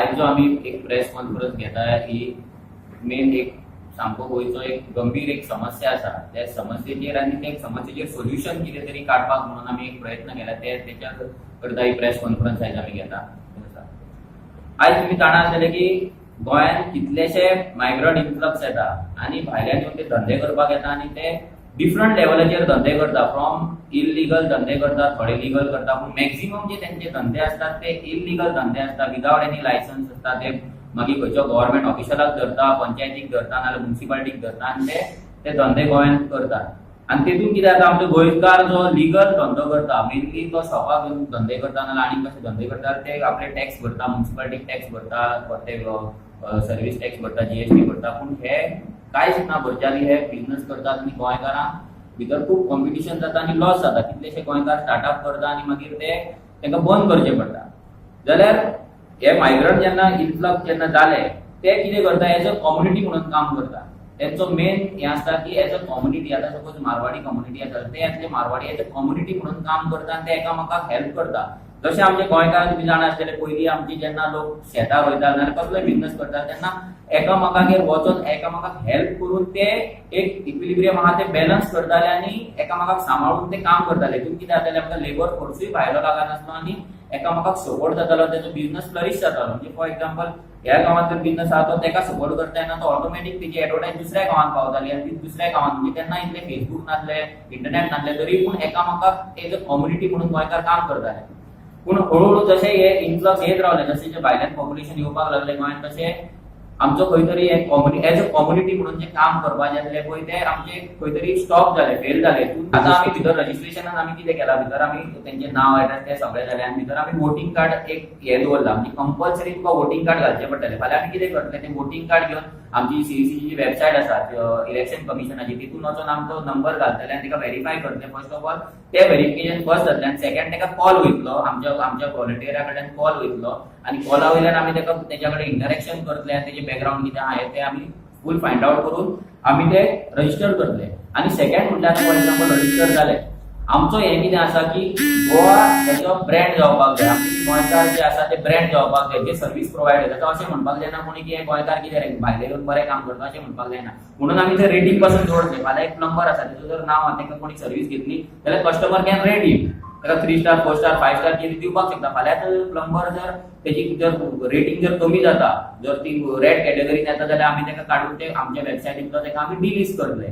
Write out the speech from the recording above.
आयज जो आमी एक प्रेस कॉन्फरन्स घेता, ही मेन एक सामको गोंयचो एक गंभीर एक समस्या आसा. त्या समस्येचेर आनी त्या समस्येचेर सोल्युशन कितें तरी काडपाक म्हणून आमी एक प्रयत्न केला. ते तेच्या करता ही प्रेस कॉन्फरन्स आयज आमी घेता. आयज तुमी जाणा आसतले की गोंयांत कितलेशे मायग्रंट इन्फ्लक्स येता आनी भायल्यान येवन ते धंदे करपाक येता आनी ते डिफरंट लेवलाचेर धंदे करता. फ्रॉम इलिगल धंदे करता, थोडे लिगल करता, पूण मॅक्झिमम जे तेंचे धंदे असतात ते इलिगल धंदे असतात, विदावट एनी लायसन्स आसता. ते मागीर खंयच्या गव्हर्मेंट ऑफिशलाक धरता, पंचायतीक धरता, नाजाल्यार मुन्सिपालिटीक धरता आनी ते ते धंदे गोंयांत करतात. आनी तेतून कितें जाता, आमचो गोंयकार जो लिगल धंदो करता, मेनली तो शॉपाक घेवन धंदे करता नाजाल्यार आनी कशे धंदे करता, ते आपले टॅक्स भरता, मुन्सिपालिटीक टॅक्स भरता, ते सर्वीस टॅक्स भरता, जीएसटी भरता. पूण हे कांयच ना भरच्यानी हे बिझनस करतात आनी गोंयकारांक भितर खूब कॉम्पिटिशन जाता आनी लॉस जाता. कितलेशे गोंयकार स्टार्टअप करता आनी मागीर ते तांकां बंद करचे पडटा. जाल्यार हे मायग्रंट जेन्ना इन्फ्लक्स जेन्ना जाले, ते कितें करता, एज अ कम्युनिटी म्हणून काम करता. तेंचो मेन हें आसता की एज अ कम्युनिटी, आतां सपोज मारवाडी कम्युनिटी आसा, ते आसले मारवाडी एज अ कम्युनिटी म्हणून काम करता आनी ते एकामेकाक हेल्प करता. जशें आमचे गोंयकार, तुमी जाणा आसतले, पयलीं आमची जेन्ना लोक शेतां रोयता नाजाल्यार कसलोय बिझनस करता, तेन्ना एकामेकागेर वचोन एकामेकाक हेल्प करून ते एक इक्विलिब्रियम आहा ते बॅलन्स करताले आनी एकामेकाक सांबाळून ते काम करताले. हितून कितें जातालें, आमकां लेबर फोर्सूय भायलो लागनासलो आनी एकामेकाक सपोर्ट जातालो, तेजो बिझनस फ्लरीश जातालो. म्हणजे फॉर एक्झाम्पल, ह्या गांवांत जर बिझनस आहा, तो तेका सपोर्ट करता तेन्ना तो ऑटोमॅटीक तेजी एडवर्टायज दुसऱ्या गांवांत पावताली आनी ती दुसऱ्या गांवांत, म्हणजे तेन्ना इतले फेसबूक नासले, इंटरनेट नासले, तरी पूण एकामेकाक एज अ कम्युनिटी म्हणून गोंयकार काम करताले. पूण हळूहळू जशें हे इन्फ्लक्स येत रावले, जशें जे भायल्यान पॉप्युलेशन येवपाक लागले गोंयांत, तशें आमचो खंय तरी एक कम्युनिटी, एज अ कम्युनिटी म्हणून जे काम करपाचें आसलें पळय, ते आमचे खंय तरी स्टॉप जाले, फेल जाले. आतां आमी भितर रजिस्ट्रेशनान आमी कितें केलां, भितर आमी तेंचें नांव, एड्रेस ते सगळें जालें आनी भितर आमी वोटींग कार्ड एक हें दवरलां. म्हणजे कंपल्सरी तुका वोटींग कार्ड घालचें पडटलें. फाल्यां आमी कितें करतले, तें वोटींग कार्ड घेवन आमची सीईसीची वेबसायट आसा इलेक्शन कमिशनाची, तितून वचोन आमचो नंबर घालतले आनी ताका व्हेरीफाय करतले. फर्स्ट ऑफ ऑल ते व्हेरिफिकेशन फर्स्ट जातलें आनी सेकंड ताका कॉल वयतलो, आमच्या व्हॉलंटियरा कडल्यान कॉल वयतलो आनी कॉला वयल्यान आमी ताका तेच्या कडेन इंटरेक्शन करतले आनी तेजें बॅकग्रावंड कितें आहा ते आमी फूल फायंड आवट करून आमी ते रजिस्टर करतले. आनी सेकंड म्हटल्यार, फॉर एक्झाम्पल, रजिस्टर जाले, आमचो हें कितें आसा की गोवा हेजो ब्रँड जावपाक जाय. आमचे गोंयकार जे आसा ते ब्रँड जावपाक जाय, जे सर्वीस प्रोवायड जाता. अशें म्हणपाक जायना कोणी की हे गोंयकार कितें रे, भायले येवन बरें काम करता, अशें म्हणपाक जायना. म्हणून आमी ते रेटींग पासून जोडले. फाल्यां एक प्लंबर आसा, तेजो जर नांव आहा, ताका कोणी सर्वीस घेतली जाल्यार कस्टमर can rate him. ताका 3 स्टार, 4 स्टार, 5 स्टार कितें दिवपाक शकता. फाल्यां प्लंबर जर तेजी जर रेटींग जर कमी जाता, जर ती रेड कॅटेगरीन येता, जाल्यार आमी ताका काडून ते आमच्या वेबसायटींतलो ताका आमी डिलिस्ट करतले.